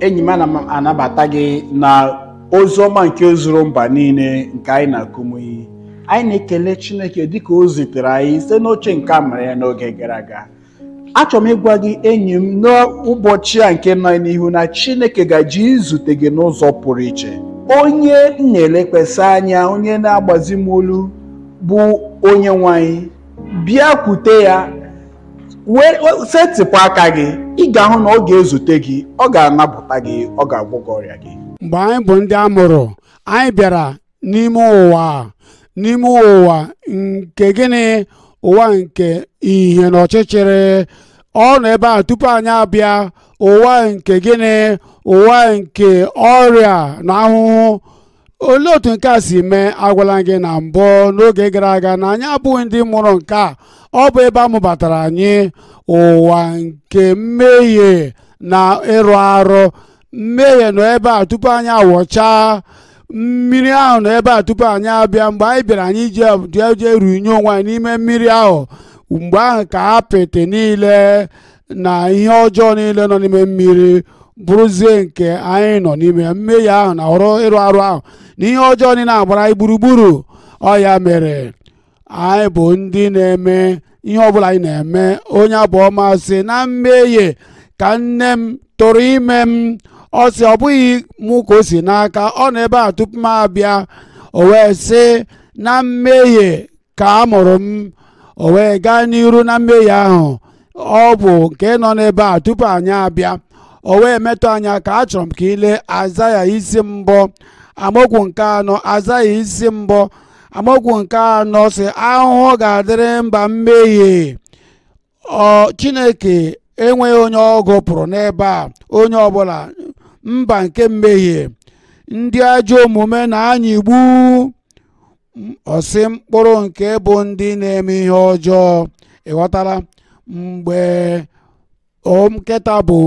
Enyi m, ana m anabata gị na ozi ọma nke zuru mba niile nke anyị na-akụmuyi. Anyị na-ekele Chineke dịka o zitere anyị site n'oche nke amara ya n'oge gara aga. Achọrọ m ịgwa gị, enyi m, n'ụbọchị a nke nọ n'ihu na Chineke gaji izute gị n'ụzọ pụrụ iche. Onye m na-elekwasị anya, onye na-agbazi m olu, bụ onye nwe anyị. Bịakwute ya, wee setịpụ aka gị, ị ga-ahụ na ọ ga-ezute gị, ọ ga-anapụta gị, ọ ga-agwọ gị ọrịa gị. Mgbe anyị bụ ndị a mụrụ, anyị bịara n'ime ụwa, n'ime ụwa nke gịnị? Ụwa nke ìhè na ọchịchịrị. Ọ nọ ebe a tupu anyị abịa. Ụwa nke gịnị? Ụwa nke ọrịa na ahụhụ. Olee otu nke a si mee? Agwala gị na mbụ n'oge gara aga na anyị abụghị ndị mụrụ nke a. Ọ bụ ebe a mụbatara anyị. Ụwa nke mmehie na ịrụ arụ. Mmehie nọ ebe a tupu anyị awọchaa. Mmiri ahụ nọ ebe a tupu anyị abịa. Mgbe anyị bịara, anyị jee runye onwe anyị n'ime mmiri ahụ. Mgbe ahụ ka apịtị niile na ihe ọjọọ niile nọ n'ime mmiri bụrụzie nke anyị nọ n'ime ya. Mmehie ahụ na ọrụ ịrụ arụ ahụ na ihe ọjọọ niile agbara anyị gburugburu. Ọ ya mere anyị bụ ndị na-eme ihe ọbụla anyị na-eme. Onye abụọma sị na mmehie ka nne m tụrụ ime m. Ọ sị ọ bụghị mụ ka o si n'aka, ọ nọ ebe a tupu m abịa. O wee sị na mmehie ka a mụrụ m. O wee gaa n'iru na mmehie ahụ. Ọ bụ nke nọ n'ebe a tupu anyị abịa. O wee metụ anya ka achọrọ m ka ile Aịzaya isi mbụ amaokwu nke anọ. Aịzaya isi mbụ amaokwu nke anọ sị, ahụhụ ga-adịrị mba mmehie. Ọ Chineke enweghị onye ọ gụpụrụ n'ebe a, onye ọbụla, mba nke mmehie, ndị ajọ omume na-anyịgbu. Ọsị mkpụrụ nke bụ ndị na-eme ihe ọjọọ. Ịghọtara? Mgbe nkịta bụ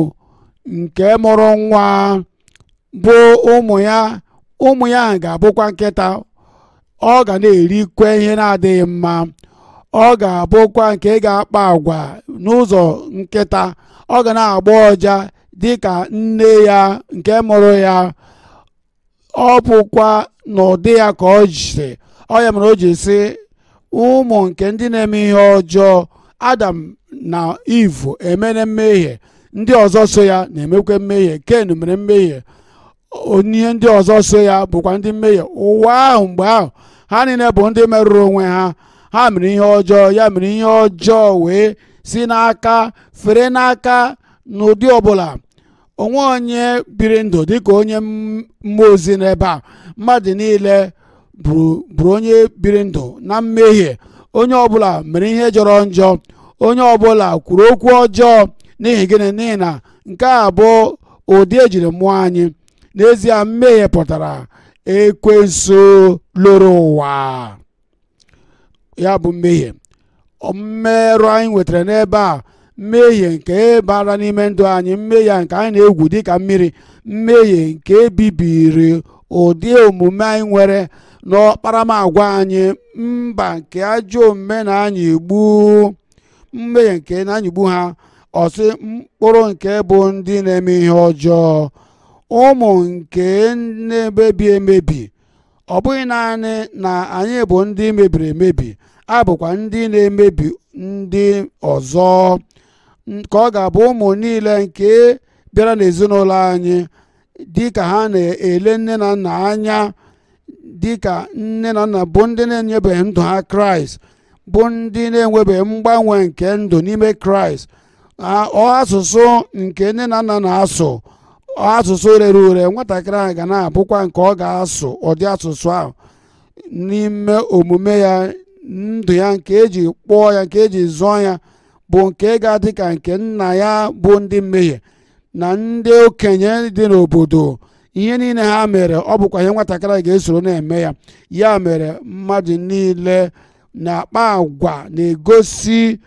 nke mụrụ nwa bụ ụmụ ya, ụmụ ya ga-abụkwa nkịta. Ọ ga na-erikwe ihe na-adịghị mma. Ọ ga-abụkwa nke ga-akpa agwa n'ụzọ nkịta. Ọ ga na-agba ọja dịka nne ya nke mụrụ ya. Ọ bụkwa n'ụdị ya ka ọ ji. Ọ ya mere o ji sị ụmụ nke ndị na-eme ihe ọjọọ. Adam na Iv emere mmehie, ndị ọzọ so ya na-emekwa mmehie. Ken mere mmehie, onye ndị ọzọ so ya bụkwa ndị mmehie. Ụwa ahụ mgbe ahụ ha niile bụ ndị merụrụ onwe ha. Ha mere ihe ọjọọ. Ya mere ihe ọjọọ wee si n'aka fere n'aka n'ụdị ọbụla. Onwe onye biri ndụ dịka onye mmụọ ozi n'ebe a. Mmadụ niile bụrụ onye biri ndụ na mmehie. Onye ọbụla mere ihe jọrọ njọ. Onye ọbụla kwuru okwu ọjọọ. N'ihi gịnị? N'ihi na nke a bụ ụdị ejiri mụọ anyị. N'ezie mmehie pụtara ekwensu lụrụ ụwa. Ya bụ mmehie. Mmerụ anyị nwetara n'ebe a, mmehie nke bara n'ime ndụ anyị, mmehie nke anyị na-egwu dịka mmiri, mmehie nke bibiri ụdị omume anyị nwere n'ọkparamagwa anyị, mba nke ajọ omume na-anyịgbu, mmehie nke na-anyịgbu ha. Ọsị mkpụrụ nke bụ ndị na-eme ihe ọjọọ, ụmụ nke na-emebi emebi. Ọ bụghị naanị na anyị bụ ndị mebiri emebi, a bụkwa ndị na-emebi ndị ọzọ. Ka ọ ga-abụ ụmụ niile nke bịara n'ezinụlọ anyị dịka ha na-ele nne na nna anya, dịka nne na nna bụ ndị na-enyebeghị ndụ ha Kraịst, bụ ndị na-enwebeghị mgbanwe nke ndụ n'ime Kraịst. Asụsụ nke nne na nna na-asụ, asụsụ rere ure, nwatakịrị ahụ ga na-abụkwa nke ọ ga-asụ ụdị asụsụ ahụ n'ime omume ya. Ndụ ya nke eji kpụọ ya, nke eji zụọ ya, bụ nke ga-adị ka nke nna ya bụ ndị mmehie na ndị okenye dị n'obodo. Ihe niile ha mere, ọ bụkwa ihe nwatakịrị ga-esoro na-eme ya. Ya mere mmadụ niile na-akpa agwa na-egosi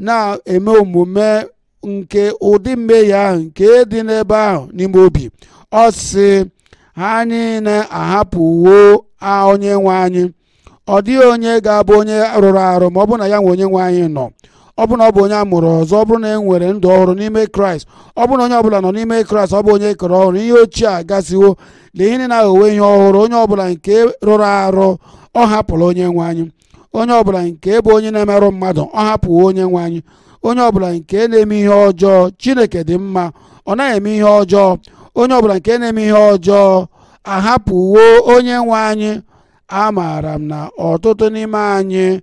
na-eme omume nke ụdị mmehie ahụ nke dị n'ebe ahụ n'ime obi. Ọ sị ha niile ahapụwo onye nwe anyị. Ọ dịghị onye ga-abụ onye rụrụ arụ ma ọ bụ na ya nwe onye nwe anyị nọ. Ọ bụ na ọ bụ onye a mụrụ ọzọ, ọ bụrụ na e nwere ndụ ọhụrụ n'ime Kraịst, ọ bụrụ na onye ọbụla nọ n'ime Kraịst, ọ bụ onye kere ọhụrụ, ihe ochie agasiwo, lee ihe na-aghọwe ihe ọhụrụ. Onye ọbụla nke rụrụ arụ, ọ hapụrụ onye nwe anyị. Onye ọbụla nke bụ onye na-emerụ mmadụ, ọ hapụwo onye nwe anyị. Onye ọbụla nke na-eme ihe ọjọọ, Chineke dị mma, ọ naghị eme ihe ọjọọ. Onye ọbụla nke na-eme ihe ọjọọ ahapụwo onye nwe anyị. Amaara m na ọtụtụ n'ime anyị,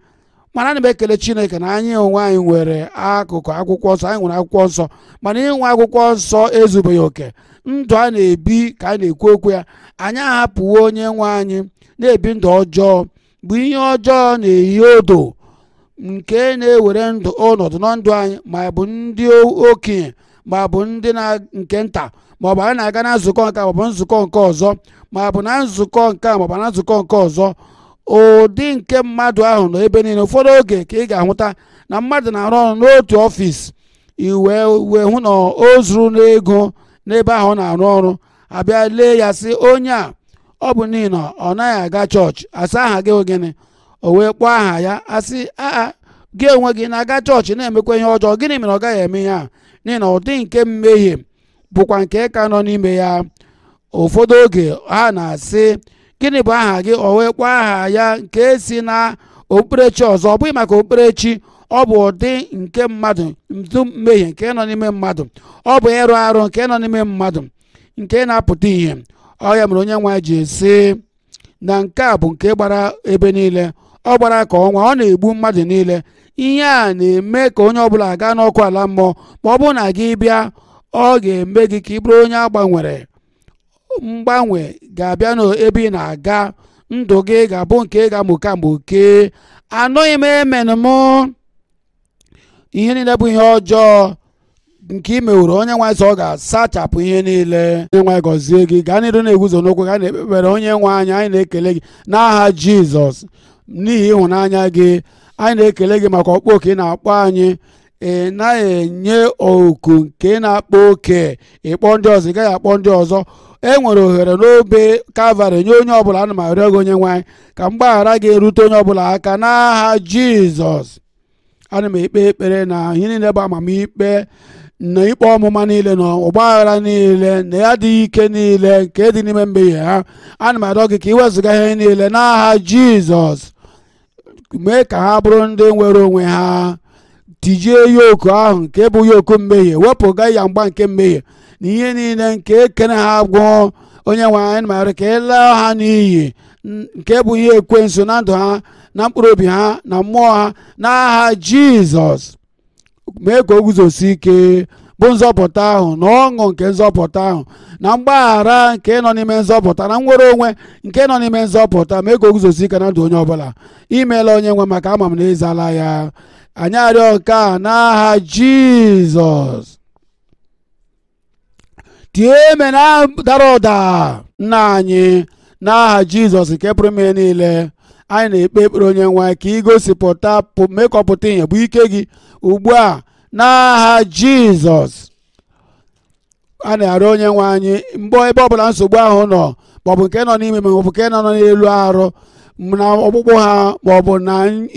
mana ana m ekele Chineke na anyị onwe anyị nwere akụkụ akwụkwọ nsọ, anyị nwere akwụkwọ nsọ, mana inwe akwụkwọ nsọ ezubeghị oke. Ndụ a na-ebi ka a na-ekwu okwu ya, anyị ahapụwo onye nwe anyị na-ebi ndụ ọjọọ, bụ ihe ọjọọ na-ehi odo nke na-ewere ndụ ọnọdụ na ndụ anyị, ma bụ ndị okenye ma bụ ndị na nke nta, ma ọ bụ anyị na-aga na nzukọ nke a ma ọ bụ nzukọ nke ọzọ, ma bụ na nzukọ nke a ma ọ bụ na nzukọ nke ọzọ. Ụdị nke mmadụ ahụ nọ ebe niile. Ụfọdụ oge ka ị ga-ahụta na mmadụ na-arụ ọrụ n'otu ọfịs, iwe wee hụ na o zuru n'ego n'ebe ahụ ọ na-arụ ọrụ, abịa lee ya sị onye a ọ bụ n'ihi na ọ naghị aga chọọchị. Asị aha gị gịnị? O wee kpọọ aha ya, asị aa, gị onwe gị na-aga chọọchị na-emekwa ihe ọjọọ, gịnị mere ọ gaghị eme ihe a? N'ihi na ụdị nke mmehie bụkwa nke ka nọ n'ime ya. Ụfọdụ oge ha na-asị gịnị bụ aha gị? O wee kpọọ aha ya nke si na okpukperechi ọzọ. Ọ bụghị maka okpukperechi, ọ bụ ụdị nke mmadụ, ndụ mmehie nke nọ n'ime mmadụ, ọ bụ ịrụ arụ nke nọ n'ime mmadụ nke na-apụta ìhè. Ọ ya mere onye nwe ji esi na nke a bụ nke gbara ebe niile, ọ gbara ka ọnwa, ọ na-egbu mmadụ niile. Ihe a na-eme ka onye ọbụla gaa n'ọkụ ala mmụọ. Ma ọ bụrụ na gị bịa, ọ ga-eme gị ka ị bụrụ onye agbanwere. Mgbanwe ga-abịa n'ebe ị na-aga, ndụ gị ga-abụ nke ị ga-amụke amụke. Anụghị m emenụ m ihe niile bụ ihe ọjọọ nke ị meworo, onye nwe anyị ọ ga-asachapụ ihe niile. Onye nwe anyị gọzie gị. Gaa n'iru na-eguzo n'okwu, gaa na-ekpekpere. Onye nwe anyị, anyị na-ekele gị n'aha Jizọs n'ihi ịhụnanya gị. Anyị na-ekele gị maka ọkpọ oke ị na-akpọ anyị. Ị naghị enye oku nke na-akpọ oke ịkpọ ndị ọzọ, ị gaghị akpọ ndị ọzọ. E nwere ohere n'obe Kalvarị nye onye ọbụla. Ana m arịọ gị onye nwe anyị ka mgbaghara gị erute onye ọbụla aka n'aha Jizọs. Ana m ekpe ekpere na ihe niile bụ amamikpe na ikpe ọmụma niile na ọgbaghara niile na adịghị ike niile nke dị n'ime mmehie ha, ana m arịọ gị ka ị wezụga ihe niile n'aha Jizọs. Mee ka ha bụrụ ndị nwere onwe ha. Tijie yoku ahụ nke bụ yoku mmehie, wepụga ya mgba nke mmehie na ihe niile nke ekene ha gwụọ. Onye nwe anyị mara ka ị laa ha n'iyi nke bụ ihe ekwensu na ndụ ha, na mkpụrụ obi ha, na mmụọ ha n'aha Jizọs. Mee ka o guzosi ike bụ nzọpụta ahụ na ọṅụ nke nzọpụta ahụ na mgbaghara nke nọ n'ime nzọpụta na nnwere onwe nke nọ n'ime nzọpụta. Mee ka o guzosi ike na ndụ onye ọbụla. Imeela onye nwe maka ama m na ịzala ya. Anyị arịọ nke a n'aha Jizọs. Tie eme na dara ụda. Nna anyị, n'aha Jizọs nke pụrụ ime ihe niile, anyị na-ekpe ekpere onye nwe anyị ka ị gosipụta, mee ka ọ pụta ìhè bụ ike gị ugbu a n'aha Jizọs. A na-arịọ onye nwe anyị mgbe ebe ọbụla nsogbu ahụ nọ, maọbụ nke nọ n'ime maọbụ nke nọ n'elu arụ na ọkpụkpụ ha, maọbụ na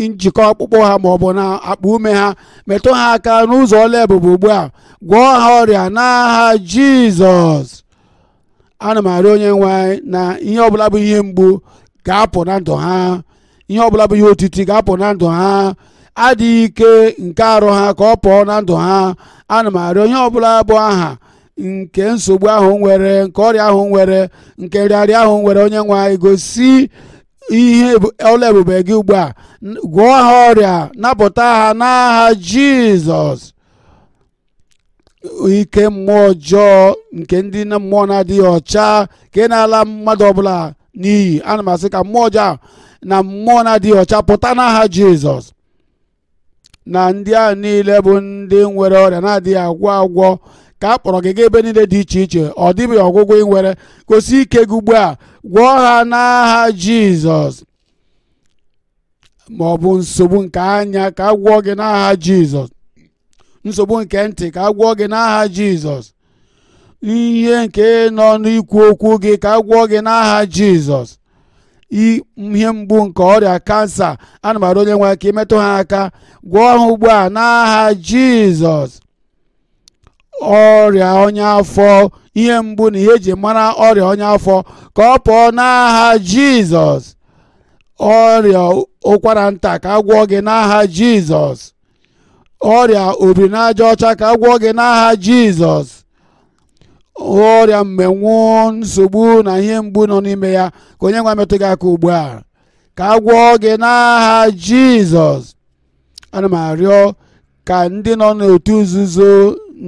njikọ ọkpụkpụ ha, maọbụ na akpa ume ha, metụ ha aka n'ụzọ ọla ebube ugbu a, gwọọ ha ọrịa n'aha Jizọs. Ana m arịọ onye nwe anyị na ihe ọbụla bụ ihe mgbu ga-apụ na ndụ ha, ihe ọbụla bụ ihe otiti ga-apụ na ndụ ha, adịghị ike nke arụ ha ka ọ pụọ na ndụ ha. Ana m arịọ ihe ọbụla bụ aha nke nsogbu ahụ nwere, nke ọrịa ahụ nwere, nke nrịarịa ahụ nwere, onye nwe anyị gosi ihe ọla ebube gị ugbu a, gwọọ ha ọrịa, napụta ha n'aha Jizọs. Ike mmụọ ọjọọ nke ndị mmụọ na-adịghị ọcha ka ị na-ala mmadụ ọbụla n'iyi, ana m asị ka mmụọ ọjọọ na mmụọ na-adịghị ọcha pụta n'aha Jizọs. Na ndị ahụ niile bụ ndị nwere ọrịa na-adịghị agwọ agwọ ka a kpọrọ gị gaa ebe niile dị iche iche, ọ dịbeghị ọgwụgwọ ị nwere, gosi ike gị ugbu a, gwọọ ha n'aha Jizọs. Ma ọ bụ nsogbu nke anya ka a gwọọ gị n'aha Jizọs, nsogbu nke ntị ka a gwọọ gị n'aha Jizọs, ihe nke nọ n'ikwu okwu gị ka a gwọọ gị n'aha Jizọs, ihe mgbu nke ọrịa kansa, ana m arịọ onye nwe anyị ka ị metụ ha aka, gwọọ ha ugbu a n'aha Jizọs. Ọrịa ọnya afọ, ihe mgbu na ihe eji mara ọrịa ọnya afọ, ka ọ pụọ n'aha Jizọs. Ọrịa ụkwara nta, ka a gwọọ gị n'aha Jizọs. Ọrịa obiri n'aja ọcha, ka a gwọọ gị n'aha Jizọs. Ọrịa mmenwu, nsogbu na ihe mgbu nọ n'ime ya, ka onye nwe metụ gị aka ugbu a, ka a gwọọ gị n'aha Jizọs. Ana m arịọ ka ndị nọ n'otu nzuzo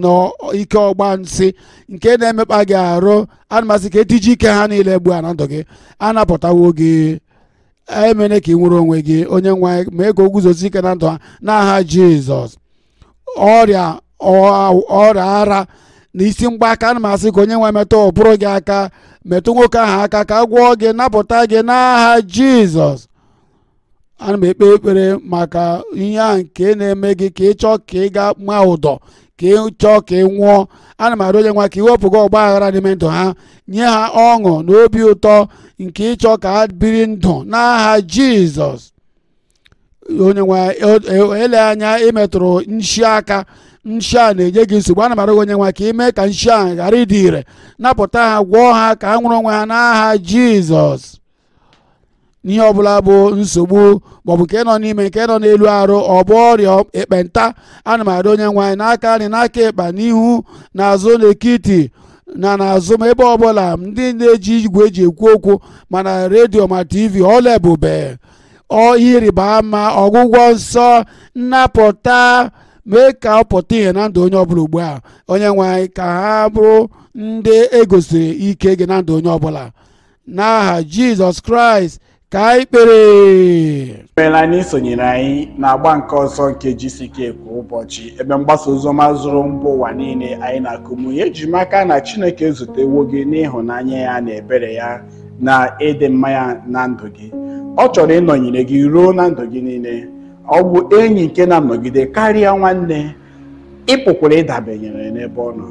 na ike ọgba nsị nke na-emekpa gị arụ, ana m asị ka etiji ike ha niile gbu a na ndụ gị. Anapụtawo gị, emene ka ị nwere onwe gị. Onye nwe anyị, mee ka o guzosi ike na ndụ ha n'aha Jizọs. Ọrịa ara na isi mgbaka, ana m asị ka onye nwe metụ ụbụrụ gị aka, metụ nwoke ahụ aka, ka a gwọọ gị, napụta gị n'aha Jizọs. Ana m ekpe ekpere maka ihe a nke na-eme gị ka ị chọọ ka ị gaa maa ụdọ, ka ị chọọ ka ị nwụọ. Ana m arịọ onye nwe ka ị wepụ gị ọgba aghara n'ime ndụ ha, nye ha ọṅụ na obi ụtọ nke ịchọ ka ha biri ndụ n'aha Jizọs. Onye nwe, ele anya ịmetụrụ nshi aka, nshi a na-enye gị nsogbu, ana m arịọ onye nwe ka ị mee ka nshi a ghara ịdị ire, napụta ha, gwọọ ha, ka ha nwụrụ onwe ha n'aha Jizọs. N'ihe ọbụla bụ nsogbu maọbụ nke nọ n'ime, nke nọ n'elu arụ, ọ bụ ọrịa ekpenta, ana m arịọ onye nwe anyị n'aka nri, n'aka ịkpa, n'ihu, n'azụ, n'ekiti na n'azụ, ma ebe ọbụla ndị na-eji igwe eji ekwu okwu, mana redio ma TV, ọla ebube, ihe ịrịba ama, ọgwụgwọ nsọ, nnapụta, mee ka ọ pụta ihe na ndụ onye ọbụla ugbu a. Onye nwe anyị, ka ha bụrụ ndị egosiri ike gị na ndụ onye ọbụla n'aha Jizọs Kraịst ka anyị kpere. Emeela anyị sonyere anyị na-agba nke ọzọ nke GCK kwa ụbọchị, ebe mgbasa oziọma zuru mba ụwa niile anyị na-akụmu. Eji m aka na Chineke zutewo gị n'ịhụnanya ya na ebere ya na ịdị mma ya na ndụ gị. Ọ chọrọ ịnọnyere gị ruo na ndụ gị niile. Ọ bụ enyi nke na-anọgide karịa nwanne. Ị pụkwara ịdabanyere n'ebe ọ nọ.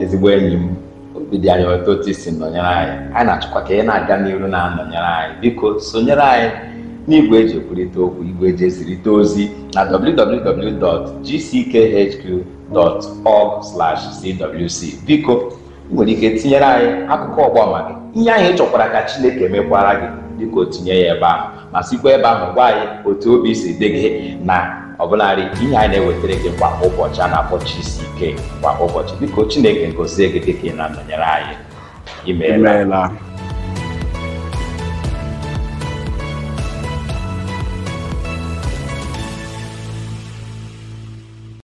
Ezigbo enyi m, obi dị anyị ụtọ otu isi nọnyere anyị. Anyị na-achọkwa ka ị na-aga n'iru na-anọnyere anyị. Biko sonyere anyị n'igwe eji ekwurịta okwu, igwe eji ezirịta ozi na www.gckhq.org/cwc. Biko ị nwere ike tinyere anyị akụkọ ọgbama gị, ihe ahụ ị chọkwara ka Chineke mekwara gị, biko tinye ya ebe ahụ, ma sikwa ebe ahụ gwa anyị otu obi si dị gị na ọbụlarị ihe anyị na-ewetara gị kwa ụbọchị a na-akpọ GCK kwa ụbọchị. Biko Chineke gozie gị dịka ị na-anọnyere anyị. Imeela. Imeela.